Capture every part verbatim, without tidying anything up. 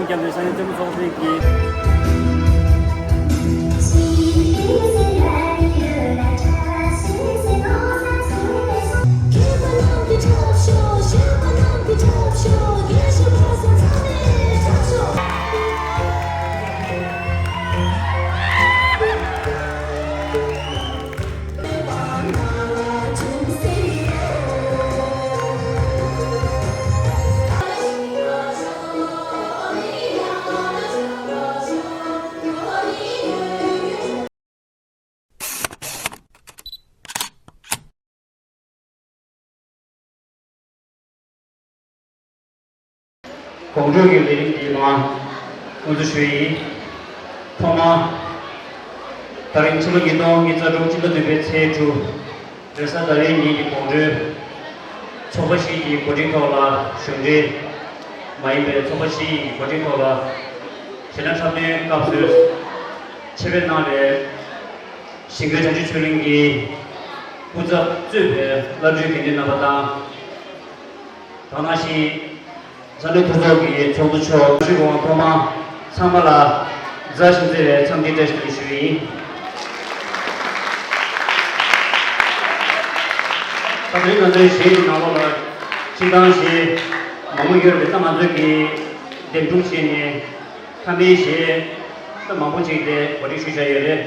སྐྱབས་མགོན་ས་གནས་རྩེད་མོ་ཚོགས་པའི་གི། དགོང་དྲོ་གི་ལས་རིམ་འདིའི་ནང་དབུ་འཛུགས་ཞུ་ཡི། ཐོག་མར། ད་རིང་ཕྱི་ལོ་ཉིས་སྟོང་ཉི་ཤུ་རྩ་དྲུག་སྤྱི་ཟླ་བདུན་པའི་ཚེས་དྲུག་རེས་གཟའ་ཟླ་བའི་ཉིན་གྱི་དགོང་དྲོའི་ཚོགས་པ་བཞི་གི་འགོ་ཁྲིད་ཐོག་ལ་གཞུང་འབྲེལ་མ་ཡིན་པའི་ཚོགས་པ་བཞི་གི་འགོ་ཁྲིད་ཐོག་ལ་གཞས་སྣ་འཁྲབ་སྟོན་སྐབས་སུ་ཆེད་ཕེབས་གནང་བའི་གཞིས་འགོས་བྱང་ཆུབ་ཆོས་གླིང་གི་སྐུ་ཚབ་གཙོས་པའི་བླ་སྤྲུལ་དགེ་འདུན་རྣམ་པ་དང་། དེ་ནང་བཞིན་ས་གནས་མཐུན་ཚོགས་ཀྱི་ཚོགས་གཙོ་མཆོག་ཞུ་དགོས་པ་ཐོག་མ་ཚང་མ་ལ་མཛའ་ཞིང་བརྩེ་བའི་འཚམས་འདྲི་བཀྲ་ཤིས་བདེ་ལེགས་ཞུ་ཡི་ཡིན། ད་དེ་རིང་ང་ཚོའི་གཞས་ཀྱི་ནང་ལོགས་ལ་སྤྱིར་བཏང་གཞས་མང་པོ་ཡོད་རེད། ད་ང་ཚོས་ཀྱི་འདེམས་སྒྲུག་བྱས་ནས་མཐའ་མའི་གཞས་ད་མང་པོ་ཅིག་དེ་གོ་སྒྲིག་ཞུས་བཞག་ཡོད་རེད།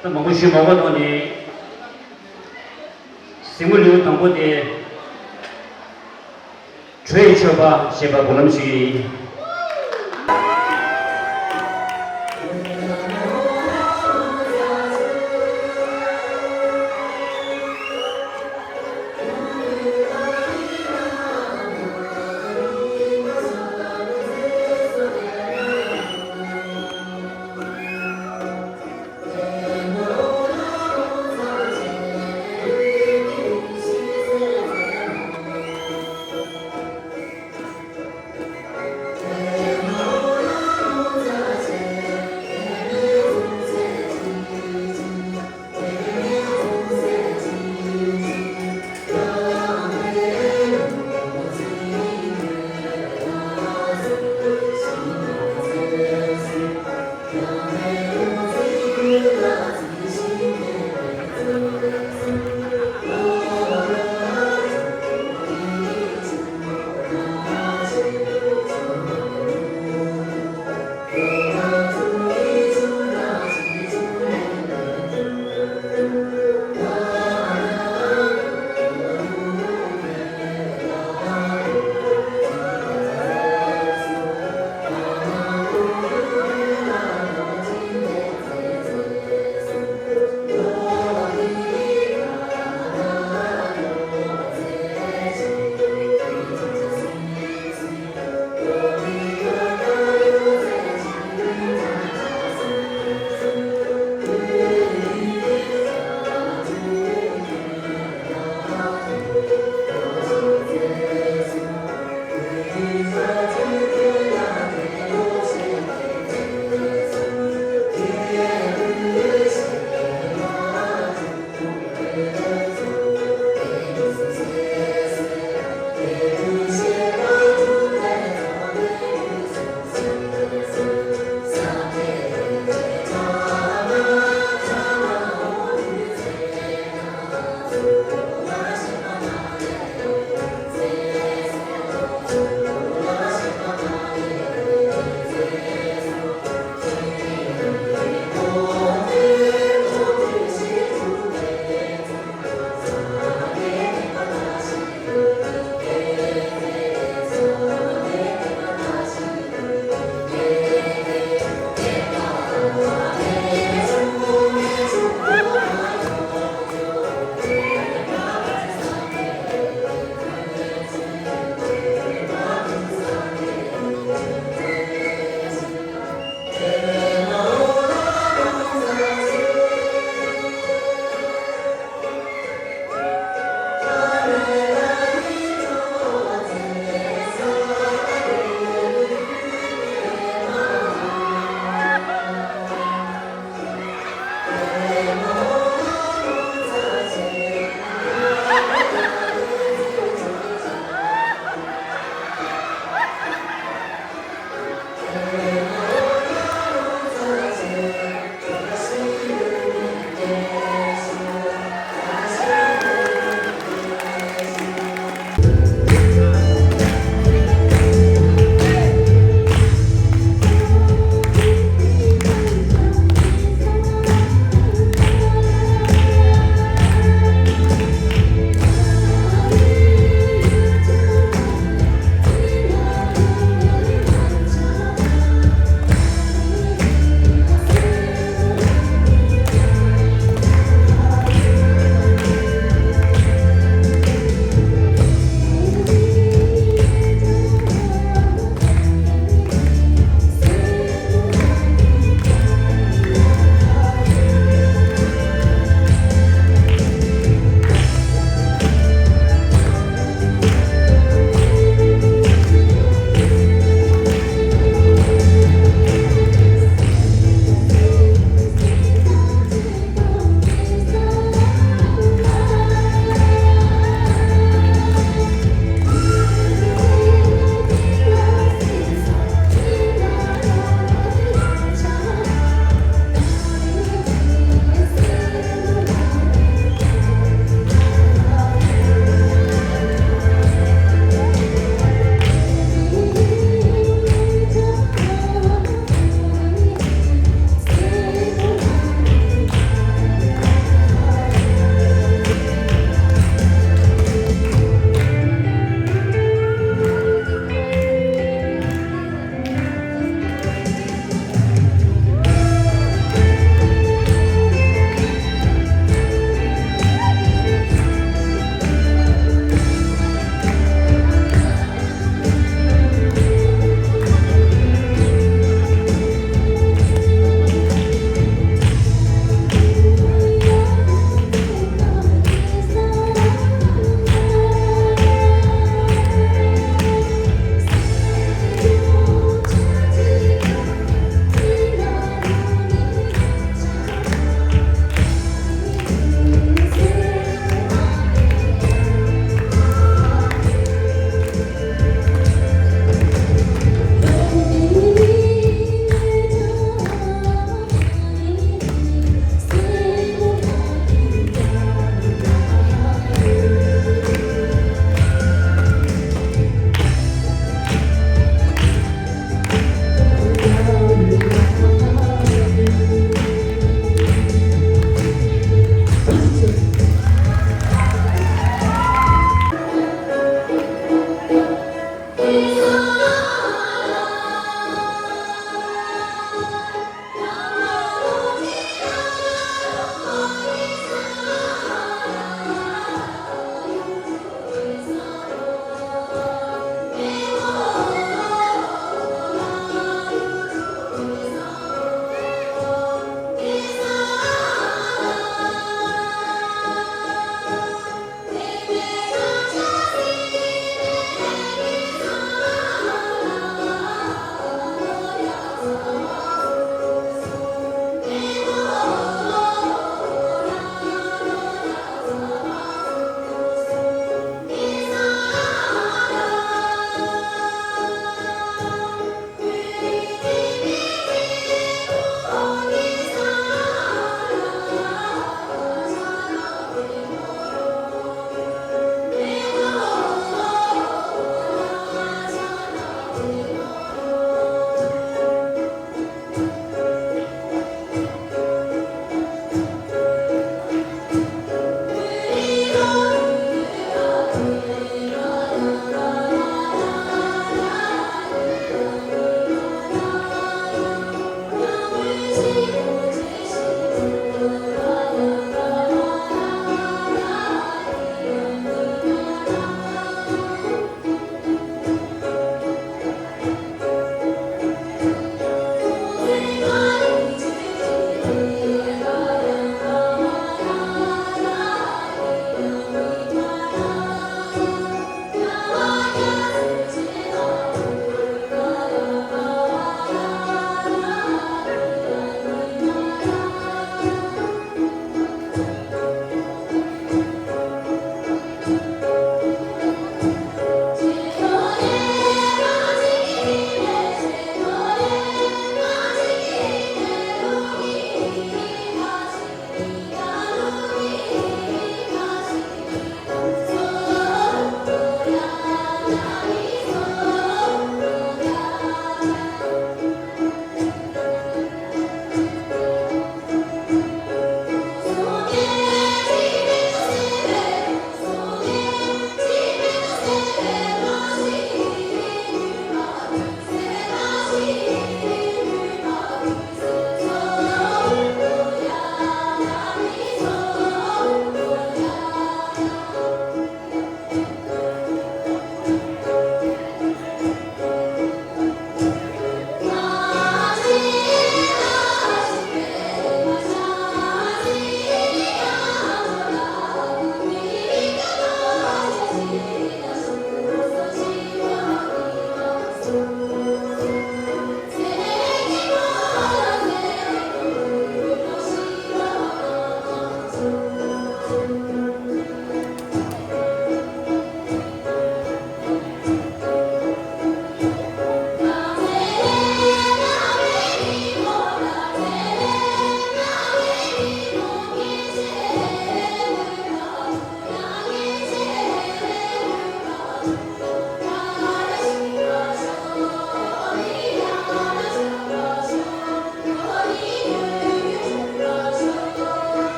ད་མང་པོ་ཞུས་མ་དགོས་ཐོག་ནས། གཟིགས་མོ་ལེའུ་དང་པོ་དེ། བྲོ་བའི་མཆོད་པ་ཞེས་པ་འབུལ་ལམ་ཞུ་ཡི་ཡིན།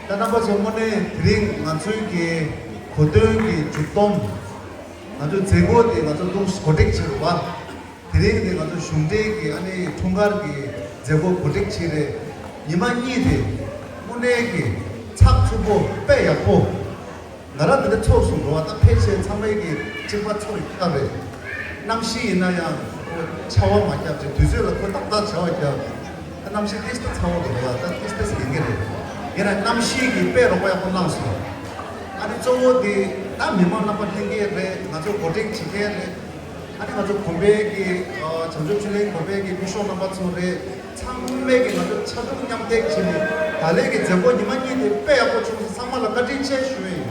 ད་རྣམ་པ་ཚོ་དངོས་གནས་དེ་རིང་ང་ཚོའི་གི་གོ་སྟོན་གྱི་མཇུག་སྡོམ། ང་ཚོའི་མཛད་སྒོ་དེ་ང་ཚོ་འདུག་གོ་སྒྲིག་བྱེད་དགོས་པ། དེ་རིང་དེ་ང་ཚོ་གཞུང་འབྲེལ་གྱི་ཨ་ནི་འཁྲུངས་སྐར་གྱི་མཛད་སྒོ་གོ་སྒྲིག་བྱེད་རེད། ཉི་མ་གཉིས་དེ་དངོས་གནས་ཀྱི་ཚགས་ཚུད་པོ་དཔེ་ཡག་པོ། ང་རང་འདི་འདྲ་ཚོར་སོང་། འགྲོ་བ་ད་ཕལ་ཆེར་ཚང་མས་ཀྱི་གཅིག་པ་ཚོར་ཡོད་སྟབས་རེད། གནམ་གཤིས་ཡིན་ན་ཡང་ཁོ་ཆར་པ་མ་བརྒྱབ་ཅིག་དུས་ཚོད་ལ་ཁོ་ཏག་ཏག་བྱ་བ་བརྒྱབ། ད་གནམ་གཤིས་ཏིས་ཏ་ཚ་བོ་འདུག་ར་བ། ད་ཏིས་ཏ་ཡིན་གྱི་རེད། ཡིན་ན་གནམ་གཤིས་ཀྱིས་དཔེ་རོགས་པ་ཡག་པོ་གནང་སོང་། ཨ་ནི་གཙོ་བོ་དེ་ད་མི་མང་རྣམ་པ་ལྷན་རྒྱས་རེད། ང་ཚོ་གོ་སྒྲིག་བྱེད་མཁན་རེད། ཨ་ནི་ང་ཚོ་དགོན་པའི་གི་བྱང་ཆུབ་ཆོས་གླིང་དགོན་པའི་གི་སྐུ་ཞབས་རྣམ་པ་ཚོ་རེད། ཚང་མས་ཀྱི་ང་ཚོ་ཕྱར་གྲུ་མཉམ་འདེགས་བྱས་ནས་ད་ལན་གྱི་མཛད་སྒོ་ཉི་མ་གཉིས་དེ་དཔེ་ཡག་པོ་བྱུང་སོང་། ཚང་མ་ལ་བཀའ་དྲིན་ཆེ་ཞུ་ཡི་ཡིན།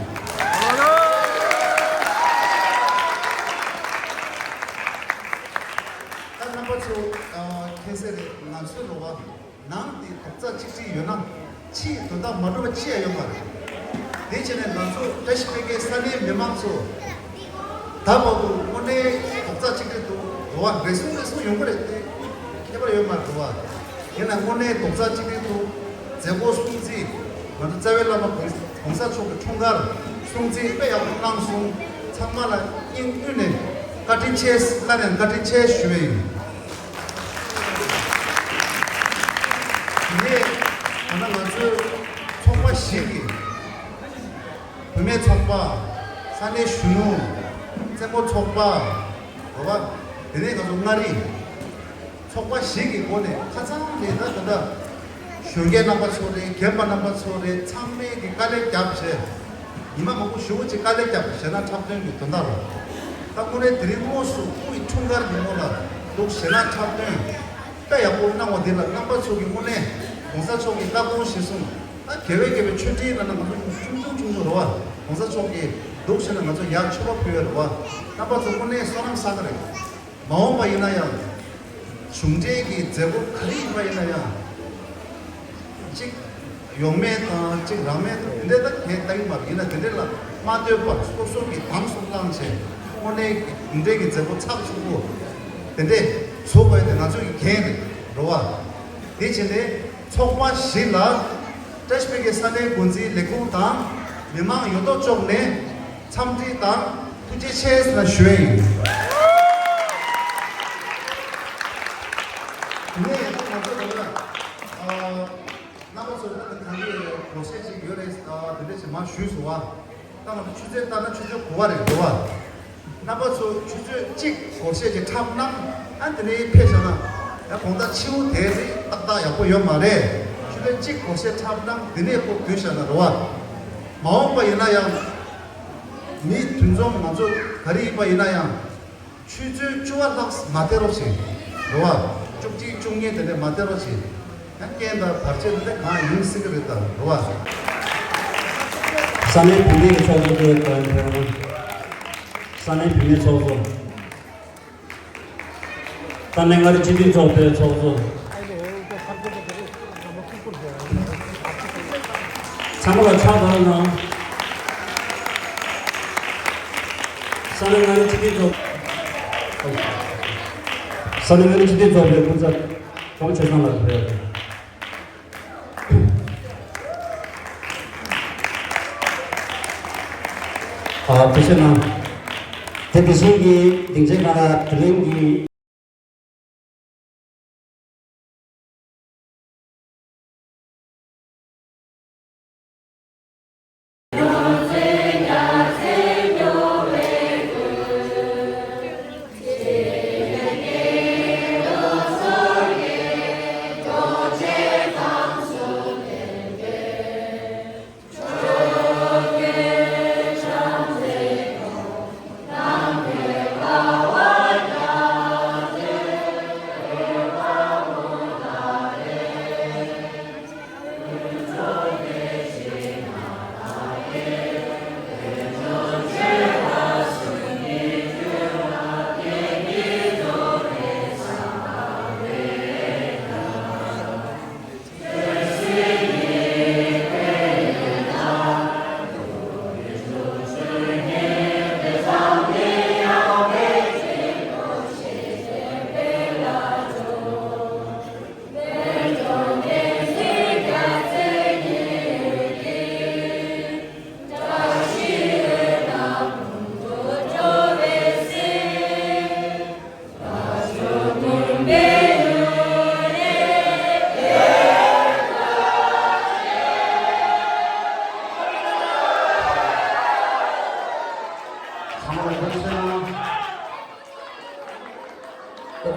ད་རྣམ་པ་ཚོ་མཁྱེན་གསལ་རེད། ང་ཚོའི་རོ་བ་ནང་དེ་རྡོག་རྩ་གཅིག་སྒྲིལ་ཡོད་ན། ཕྱིའི་དོན་དག་མ་འགྲུབ་པ་ཅི་ཡང་ཡོད་མ་རེད། དེ་བྱས་ནས་ང་ཚོ་བཀྲ་ཤིས་འཕེལ་རྒྱས་ས་གནས་མི་མང་ཚོ་ད་བར་དུ་དངོས་གནས་རྡོག་རྩ་གཅིག་སྒྲིལ་དུ་འགྲོ་བ་རེ་ཟུང་རེ་ཟུང་ཡོང་གི་རེད་དེ། ཁྱད་པར་ཡོད་མ་རེད་འགྲོ་བ། ཡིན་ན་དངོས་གནས་རྡོག་རྩ་གཅིག་སྒྲིལ་དུ་མཛད་སྒོ་སྲུང་བརྩི། ང་ཚོ་རྩ་བའི་བླ་མ་གོང་གོང་ས་མཆོག་གི་འཁྲུངས་སྐར་སྲུང་བརྩི་དཔེ་ཡག་པོ་གནང་སོང་། ཚང་མ་ལ་སྙིང་དབུས་ནས་བཀའ་དྲིན་ཆེ། སླར་ཡང་བཀའ་དྲིན་ཆེ་ཞུ་བ་ཡིན། དེ་ནས་ད་ལྟ་ང་ཚོའི་ཚོགས་པ་བཞི་གི་བུད་མེད་ཚོགས་པ། ས་གནས་གཞོན་ནུ། རྩེད་མོ་ཚོགས་པ། རེད་བ། དེ་ནས་ང་ཚོ་མངའ་རིས་ཚོགས་པ་བཞི་གི་སྒོ་ནས་ཁ་ཚང་ནས་ད་ད་ལྟ་གཞོན་སྐྱེས་རྣམ་པ་ཚོ་རེད། རྒན་པ་རྣམ་པ་ཚོ་རེད། ཚང་མས་ཀྱི་དཀའ་ལས་བརྒྱབ་བྱས། ཉི་མ་མང་པོ་ཞེ་པོ་ཅིག་དཀའ་ལས་བརྒྱབ་བྱས་ན་འཁྲབ་སྟོན་གྱི་དོན་དག་ལ། ད་དངོས་གནས་དེ་རིང་དངོས་སུ་སྐུ་ཡི་འཁྲུངས་སྐར་ཉིན་མོ་ལ་འདུག་བྱས་ན་འཁྲབ་སྟོན་དཔེ་ཡག་པོ་གནང་བ་འདི་ལ་རྣམ་པ་ཚོ་གི་དངོས་གནས་གོང་ས་མཆོག་གི་བཀའ་དགོངས་གཞིར་བཟུང་། ད་དགེ་བའི་དགེ་བའི་ཆོས་འབྲེལ་ནང་ན་ང་ཚོ་ཆུང་ཆུང་ཆུང་ཆུང་རེད་བ། གོང་ས་མཆོག་གིས་འདུག་བྱས་ན་ང་ཚོ་ཡར་མཆོད་པ་ཕུལ་ཡོད་རེད་བ། རྣམ་པ་ཚོ་དངོས་གནས་བསོད་ནམས་བསགས་ཀྱི་རེད། མ་འོངས་པ་ཡིན་ན་ཡང་། གཞུང་འབྲེལ་གྱི་མཛད་སྒོ་ག་རེ་ཡིན་པ་ཡིན་ན་ཡང་། གཅིག་ཡོང་མེད་དང་གཅིག་རག་མེད་དང་དེ་འདྲའི་ད་གས་ལྟ་གི་མ་རེད། ཡིན་ན་དེ་འདྲའི་ལ་མ་ལྟོས་པར་སོ་སོ་གི་དམ་སྲུང་བཏང་བྱས་དངོས་གནས་གཞུང་འབྲེལ་གྱི་མཛད་སྒོ་ཚགས་ཚུད་པོ་དེ་འདྲས་བཟོ་དགོས་དེ་ང་ཚོ་གི་འགན་རེད་རེད་བ། དེ་བྱས་ནས་ཚོགས་པ་བཞི་ལ་བཀྲ་ཤིས་འཕེལ་རྒྱས་ས་གནས་འགོ་འཛིན་ལས་ཁུངས་དང་མི་མང་ཡོད་དོ་ཅོག་ནས་འཚམས་འདྲི་དང་ཐུགས་རྗེ་ཆེ་ཟེར་ན་ཞུ་ཡ་ཡིན། དེ་ནས་ང་ཚོ་ད་ལྟ་རྣམ་པ་ཚོ་ད་ལྟ་གང་གི་གོ་ཤེས་ཅིག་ཡོད་རེད། དེ་འདྲ་ཞིག་མ་ཞུས་སོང་བ། ད་ང་ཚོ་ཆུ་ཚོད་ལྟ་ན་ཆུ་ཚོད་དགུ་པ་རེད་འགྲོ་བ། རྣམ་པ་ཚོ་ཆུ་ཚོད་གཅིག་གོ་ཤེས་ཅིག་འཁྲབ་གནང་། ཨ་དེ་ནས་ཕེབས་བཞག་ན་ཡང་དགོང་དག་ཕྱི་པོ་དེ་རིགས་ཏག་ཏག་ཡག་པོ་ཡོད་མ་རེད། ཆུ་ཚོད་གཅིག་གོ་ཤེས་འཁྲབ་གནང་། དེ་ནས་ཁོ་བུད་བཞག་ན་འགྲོ་བ། མ་འོངས་པ་ཡིན་ན་ཡང་མི་འདུ་འཛོམས་ང་ཚོ་ག་རེ་ཡིན་པ་ཡིན་ན་ཡང་། ཆུ་ཚོད་བཅུ་པ་ལྷག་མ་སྟེར་རོགས་ཞེས་རེད་བ། བཅུ་གཅིག་བཅུ་གཉིས་དེ་འདྲས་མ་སྟེར་རོགས་ཞེས། ཡང་རྐྱེན་དང་བར་ཆད་དེ་འདྲས་གང་ཡིན་སྲིད་ཀྱི་རེད་དམ་རེད་བ། ས་གནས་བུད་མེད་ཀྱི་ཚོགས་གཙོ་དེ་དང་། ས་གནས་བུད་མེད་ཚོགས་གཙོ། ས་གནས་མངའ་རིས་སྤྱི་མཐུན་ཚོགས་པའི་ཚོགས་གཙོ། ཚང་མ་ལ་ཕྱག་དར་གནང་། ས་གནས་མངའ་རིས་སྤྱི་མཐུན་ཚོགས། ས་གནས་མངའ་རིས་སྤྱི་མཐུན་ཚོགས་པའི་སྐུ་ཚབ་གྲོང་ཆོས་བཟང་ལགས་ཕེབས། ཨ། ཐུགས་རྗེ་གནང་། དེ་དེ་བཞིན་གྱི་སྡིངས་ཆའི་སྒང་ལ་དེ་རིང་གི།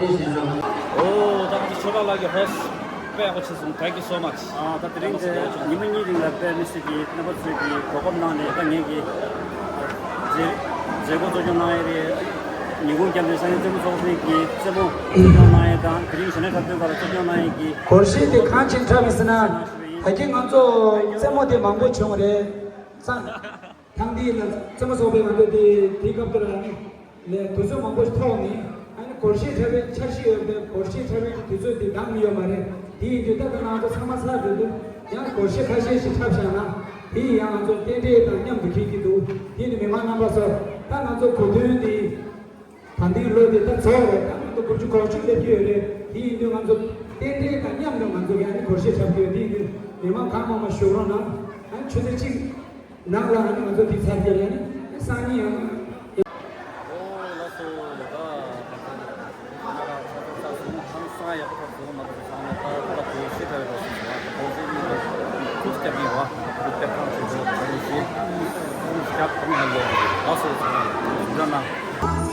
ཨོ་ད་ང་ཚོ་ཆོས་གྲགས་ལགས་ཀྱི་ཧོ་སི་ཊི་དཔེ་ཡག་པོ་བྱས་སོང་། Thank you so much། ཨ་ད་དེ་རིང་དེ་ཉི་མ་གཉིས་རིང་ལ་དཔེ་མི་སྲིད་ཀྱི་རྣམ་པ་ཚོས་ཀྱི་གོ་སྐབས་གནང་ནས་ད་ངེད་ཀྱི་མཛད་མཛད་སྒོ་གཙོ་སྐྱོང་གནང་ཡས་རེད། ཉིན་གུང་རྒྱབ་ནས་སང་ཉིན་རྩེད་མོ་ཚོགས་ཁང་གི་རྩེད་མོ་གཙོ་སྐྱོང་གནང་ཡས་དང་དེ་རིང་གཞས་སྣ་འཁྲབ་སྟོན་སྐབས་ལ་གཙོ་སྐྱོང་གནང་ཡས་ཀྱི་སྒོར་གཞས་དེ་གང་ཅིག་འཁྲབ་ཡིན་ཟེར་ན། ད་གིན་ང་ཚོ་རྩེད་མོ་དེ་མང་པོ་བྱུང་བ་རེད། ཐེངས་འདིའི་ནང་རྩེད་མོ་ཚོགས་པའི་ང་ཚོ་དེ་དེའི་སྐབས་དེར་ཨ་ནི་ལས་དུས་ཚོད་མང་པོ་ཞིག་ཐོག་ནས་ཨ་ནི་སྒོར་གཞས་འཁྲབ་པའི་འཆར་གཞི་ཡོད་པའི་སྒོར་གཞས་འཁྲབ་པའི་དུས་ཚོད་དེ་འདང་མི་ཡོད་མ་རེད། དེ་ཡིན་དུས་ད་ལྟ་ང་ཚོ་ཚང་མ་ཚར་འགྲོ་དུས་ཡང་སྒོར་གཞས་ཁ་ཤས་ཤིག་འཁྲབ་བཞག་ན་དེ་ཡིན་ཡང་ང་ཚོ་རྟེན་འབྲེལ་དང་མཉམ་དུ་འཁེལ་གྱི་འདུག་དེ་ནི་མི་མང་རྣམ་པ་ཚོ་ད་ང་ཚོ་གོ་སྟོན་འདི་ད་ལྟའི་ལོ་འདི་ད་རྫོགས་རེད། ད་ང་ཚོ་དགུ་བཅུ་གོ་བཅུ་སླེབས་ཀྱི་ཡོད་རེད། དེ་ཡིན་དུས་ང་ཚོ་རྟེན་འབྲེལ་དང་མཉམ་དུ་ང་ཚོ་ཡང་ནི་སྒོར་གཞས་འཁྲབ་ཀྱི་ཡོད། དེ་ཡིན་དུས་མི་མང་གང་མང་མང་བཞུགས་རོགས་གནང་། ཨ་ནི་ཆུ་ཚོད་གཅིག་ནང་ལ་ཨ་ནི་ང་ཚོ་དེ་ཚར་རྒྱབ་ཡ་ནི་སང་ཉིན་ཡང་། ཨོ་ལགས་སོ། ད་ད་ལྟ་ང་རང་ཚོགས་གཙོ་ཚར་སོང་། ཧང་སང་ཡག་པོ་ཚར་སོང་། ང་ཚོ་ཚང་མ་ད་ད་ལྟ་སྒོར་གཞས་འཁྲབ་པའི་རོགས་སོང་ཟེར་བ། སྒོར་གཞས་གཉིས་ལ་ཐུགས་རྒྱབ་ཡིན་བ། ཐུགས་རྒྱབ་ཐང་ཆེན་པོ་ད་རེས་གཞས་ཐུགས་རྒྱབ་ཐང་ཡང་ཡོད་རེད། ལགས་སོ། ཚང་མ་ཞུ་ར་ན།